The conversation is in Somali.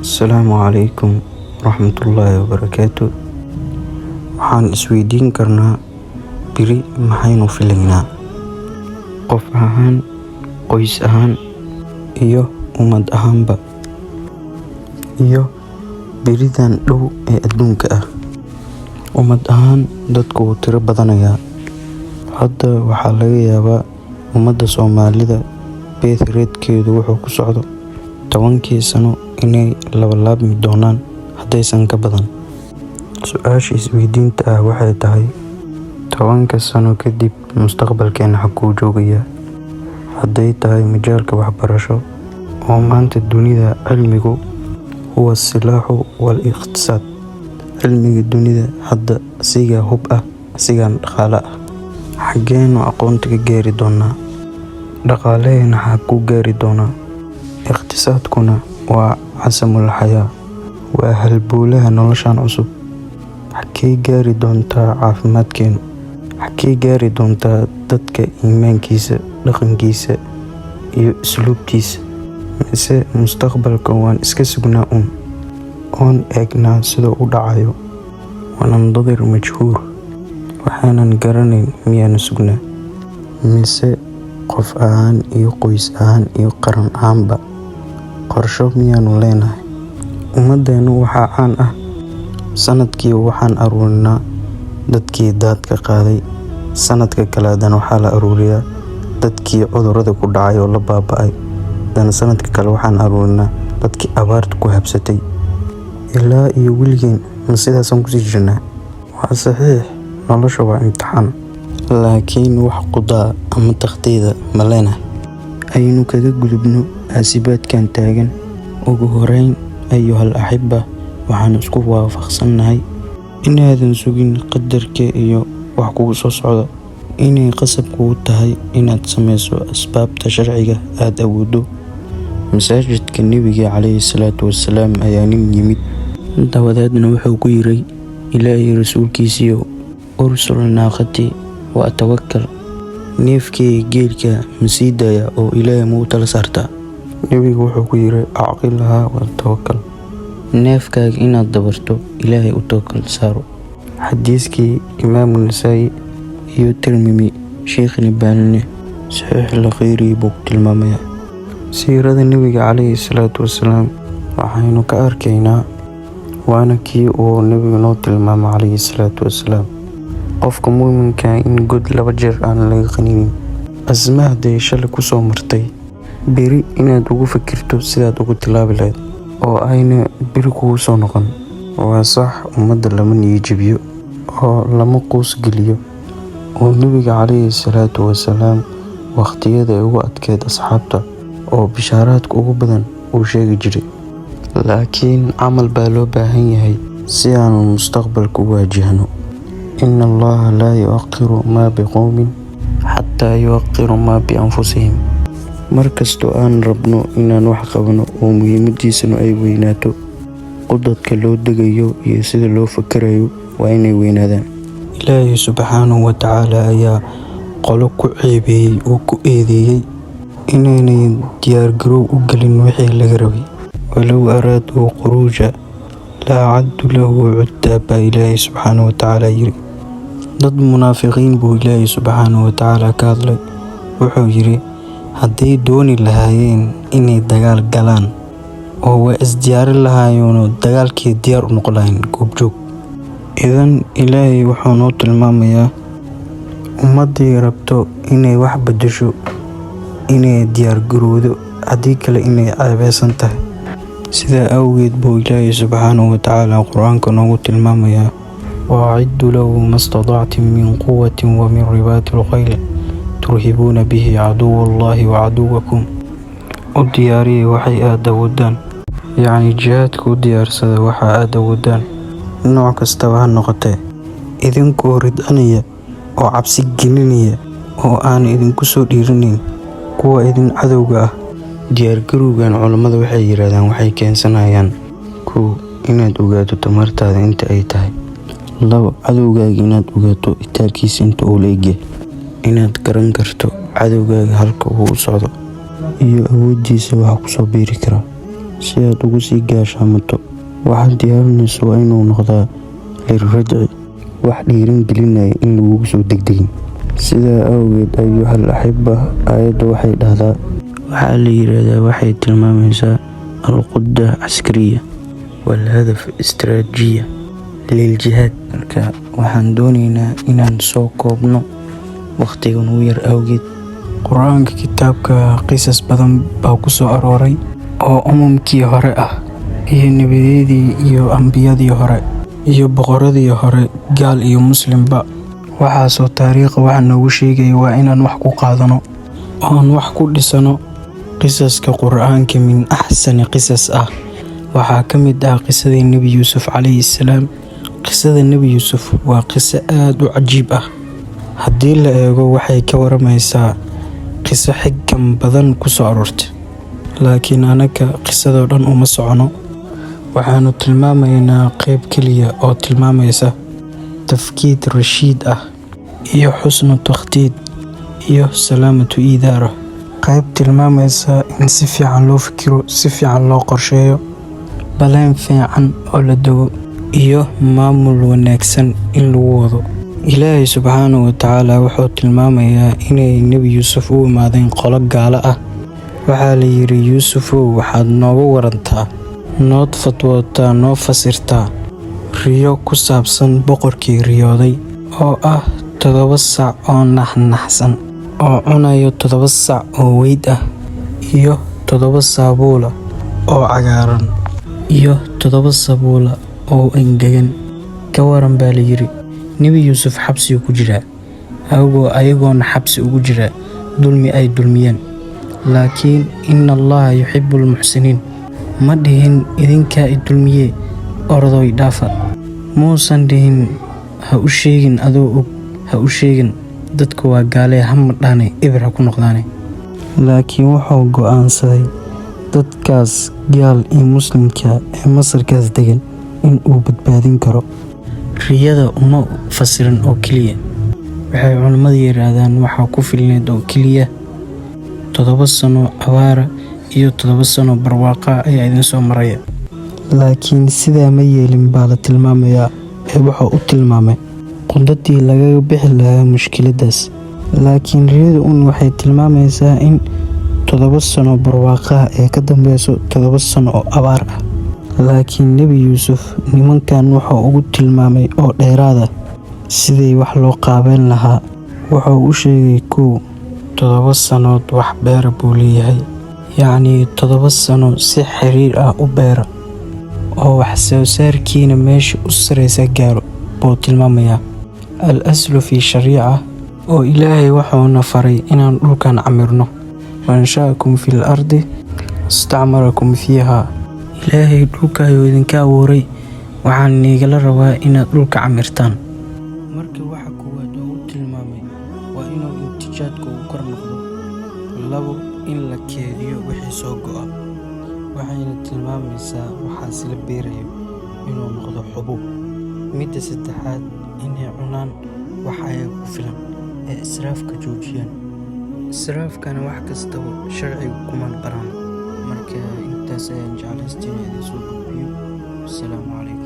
Asalaamu calaykum waraxmatullaahi wabarakaatu. Waxaan isweydiin karnaa, beri maxaynu filaynaa? Qof ahaan, qoys ahaan iyo ummad ahaanba. Iyo beridan dhow ee adduunka ah. Ummad ahaan dadku wuu tiro badanayaa. Hadda waxaa laga yaabaa ummadda Soomaalida birth rate-keedu wuxuu ku socdo 10kii sano inay labalaabmi doonaan haddaysan ka badan. Su'aasha isweydiinta ah waxay tahay, 10ka sano kadib mustaqbalkeena xaguu joogayaa? Hadday tahay majaalka waxbarasho oo maanta dunida cilmigu huwa silaaxu wal iqtisaad. Cilmiga dunida hadda asigaa hub ah, asigaana dhaqaale ah. Xageenu aqoonta ka gaari doonaa? Dhaqaalaheena xaguu gaari doonaa? Iqtisaadkuna waa casamul xayaa, waa halbowlaha noloshan cusub. Xagee gaari doontaa caafimaadkeenu? Xagee gaari doontaa dadka iimaankiisa, dhaqankiisa iyo usluubtiisa? Mise mustaqbalka waan iska sugnaa uun, oon eegnaa siduu u dhacayo? Wanantadir majhuul. Waxaanan garanayn miyaanu sugnaa? Mise qof ahaan iyo qoys ahaan iyo qaran ahaanba qorsho miyaanu leenahay? Ummadeenu waxaa caan ah sanadkiiba waxaan aruurinaa dadkii daadka qaaday. Sanadka kale haddana waxaa la aruuriyaa dadkii cudurrada ku dhacay oo la baaba'ay. Haddana sanadka kale waxaan aruurinaa dadkii abaartu ku habsatay. Ilaa iyo weligeen ma sidaasaan kusii jirnaa? Waa saxiix, nolosha waa imtixaan. Laakiin wax qudaa ama takhtiida ma leenahay? Aynu kaga gudubno aasibaadkan taagan. Ugu horreyn, ayuhal axibba, waxaan isku waafaqsanahay inaadan sugin qadarka iyo wax kugu soo socda, inay qasab kugu tahay inaad sameyso asbaabta sharciga aad awooddo. Masaajidka Nebiga calayhi salaatu wasalaam ayaa nin yimid, dabadeedna wuxuu ku yiri, "Ilaahay rasuulkiisiiyow, ursul naaqati wa atawakkal." Neefkayga geelka ma sii daayaa oo Ilaahay ma u tala saartaa? Nebigu wuxuu ku yiri, "Acqilhaa wa tawakkal." Neefkaaga inaad dabarto, Ilaahay u tawakkal saaro. Xadiiskii Imaamu Nasaa'i iyo Tirmidhi, Sheikh Albani saxiix li ghayrihi buu ku tilmaamayaa. Siirada Nebiga calayhi salaatu wasalaam waxaynu ka arkaynaa, waana kii uu Nebigu noo tilmaamay calayhi salaatu wasalaam, qofka muuminka in god laba jeer aan laga qaninin. Asma hadday shalay ku soo martay, beri inaad ugu fikirto sidaad ugu tilaabi lahayd oo ayna beri kugu soo noqon. Waa sax, ummadda lama niyad jabiyo oo lama quus geliyo, oo Nebiga calayhi salaatu wasalaam waqtiyada ay ugu adkeyd asxaabta oo bishaaraadka ugu badan uu sheegi jiray. Laakiin camal baa loo baahan yahay si aanu mustaqbalka u wajahno. Inna Allaha laa yughayyiru maa biqawmin xattaa yughayyiru maa bianfusihim. Mar kastoo aan rabno inaan wax qabano oo muhiimadiisuna ay weynaato, khudadka loo degayo iyo sida loo fakarayo waa inay weynaadaan. Ilaahay subxaanahu wa tacaala ayaa qolo ku ceebeeyay oo ku eedeeyay inaanay diyaar garow u gelin wixii laga rabay. Walow araaduu khuruuja la a'addu lahu cudda, baa Ilaahay subxaanahu wa tacaala yiri. Dad munaafiqiin buu Ilaahay subxaanahu wa tacaala ka hadlay. Wuxuu yiri, hadday dooni lahaayeen inay dagaal galaan oo way isdiyaarin lahaayeenoo dagaalkii diyaar u noqon lahayn goobjoog. Idan Ilaahay wuxuu noo tilmaamayaa ummadii rabto inay wax beddesho inay diyaar garowdo, haddii kale inay ceebeysan tahay. Sidaa awgeed buu Ilaahay subxaanahu wa tacaala Qur-aanka noogu tilmaamayaa, "Wa aciddu lahu mastatactum min quwwatin wa min ribaatil khayl turhibuuna bihi caduwwa Allahi wa caduwwakum." U diyaariya waxay aad awoodaan, yacni jihaadka u diyaarsada waxa aad awoodaan, nooc kastaba ha noqotee, idinkoo ridcinaya oo cabsi gelinaya oo aan idinku soo dhiiranayn kuwa idin cadowga ah. Diyaargarowgan culammadu waxay yiraahdaan waxay keensanayaan: 1, inaad ogaato tamartaada inta ay tahay. 2, cadowgaaga inaad ogaato itaalkiisa inta uu la egyahay. Inaad garan karto cadowgaaga halka uu u socdo iyo awooddiisa waxa ku soo biiri kara. Si aad ugu sii gaashaamato, waxaad diyaarinayso waa inuu noqdaa lirrajci, wax dhiiran gelinaya in lagugu soo degdegin. Sidaa awgeed, أيها الأحبة, aayadda waxay dhahdaa, waxaa la yiraahdaa, waxay tilmaamaysaa الخطة العسكرية والهدف استراتيجية للجهاد. Marka waxaan doonaynaa inaan soo koobno waqtigan ugu yar awgeed. Qur-aanka kitaabka qisas badan baa ku soo arooray oo umamkii hore ah iyo nebiyadii iyo ambiyadii hore iyo boqoradii hore, gaal iyo muslimba. Waxaasoo taariikha waxa noogu sheegaya waa inaan wax ku qaadano oon wax ku dhisano. Qisaska Qur-aanka من أحسن قصص ah waxaa ka mid ah qisadii Nebi Yuusuf calayhi salaam. Qisada Nebi Yuusuf waa qiso aad u cajiib ah. Haddii la eego, waxay ka waramaysaa qiso xigam badan ku soo aroortay, laakiin anaka qisadoo dhan uma socono. Waxaanu tilmaamaynaa qayb keliya oo tilmaamaysa تفكير رشيد ah iyo حسن تخطيط iyo سلامة إدارة, qayb tilmaamaysa in si fiican loo fikiro, si fiican loo qorsheeyo, plan fiican oo la dego iyo maamul wanaagsan in lagu wado. Ilaahay subxaanahu wa tacaala wuxuu tilmaamayaa inay Nebi Yuusuf u imaadeen qolo gaalo ah. Waxaa la yidhi: "Yuusufow, waxaad nooga warantaa, nood fatwootaa, noo fasirtaa riyo ku saabsan boqorkii riyooday oo ah 7 sac oo naxnaxsan oo cunayo 7 sac oo weyd ah iyo 7 sabuula oo cagaaran iyo 7 sabuula oo engegan. Ka waran?" baa la yidhi. Nebi Yuusuf xabsigu ku jiraa, ayagoona xabsi ugu jira dulmi ay dulmiyeen, laakiin إن الله يحب المحسنين. Ma dhihin: "Idinkaa i dulmiyee, ordoy dhaafa." Muusan dhihin: "Ha u sheegin, adoo og ha u sheegin, dadku waa gaalee, ha madhaane, eber ha ku noqdaane." Laakiin wuxuu go'aansaday dadkaas gaal iyo muslimka ee Masarkaas degan in uu badbaadin karo. Riyada uma fasirin oo keliya. Waxay culimmadu yiraahdaan waxaa ku filneyd oo keliya 7 sano abaara iyo 7 sano barwaaqa ayaa idin soo maraya. Laakiin sidaa ma yeelin baa la tilmaamayaa, ee wuxuu u tilmaamay qundadii lagaga bixi lahaa mushkiladaas. Laakiin riyada un waxay tilmaamaysaa in 7 sano barwaaqaha ee ka dambeyso 7 sano oo abaar ah. Laakiin Nebi Yuusuf nimankan wuxuu ugu tilmaamay oo dheeraada sidii wax loo qaabeyn lahaa. Wuxuu u sheegay: kow, 7 sanood wax beera buu leeyahay, yacnii 7 sano si xiriir ah u beera oo wax soo saarkiina meesha u sareysa gaaro buu tilmaamayaa. الأصل في الشريعة oo Ilaahay wuxuuna faray inaan dhulkan camirno. وأنشأكم في الأرض واستعمركم فيها. Ilaahay dhulka ayuu idinka abuuray, waxaan igala rabaa inaad dhulka camirtaan. Marka waxa koowaad oo uu tilmaamay waa inuu intijaadka uu kor noqdo. Labo, in la keediyo wixii soo go'a, waxayna tilmaamaysaa waxaas la beerayo inuu noqdo xubuub. Midda saddexaad, inay cunaan wax ayaga ku filan ee israafka joojiyaan. Israafkana wax kastaba sharciga kuma qarano. Marka intaas ayaan jeclaystay inaan idin soo gudbiyo. Wasalaamu calaykum.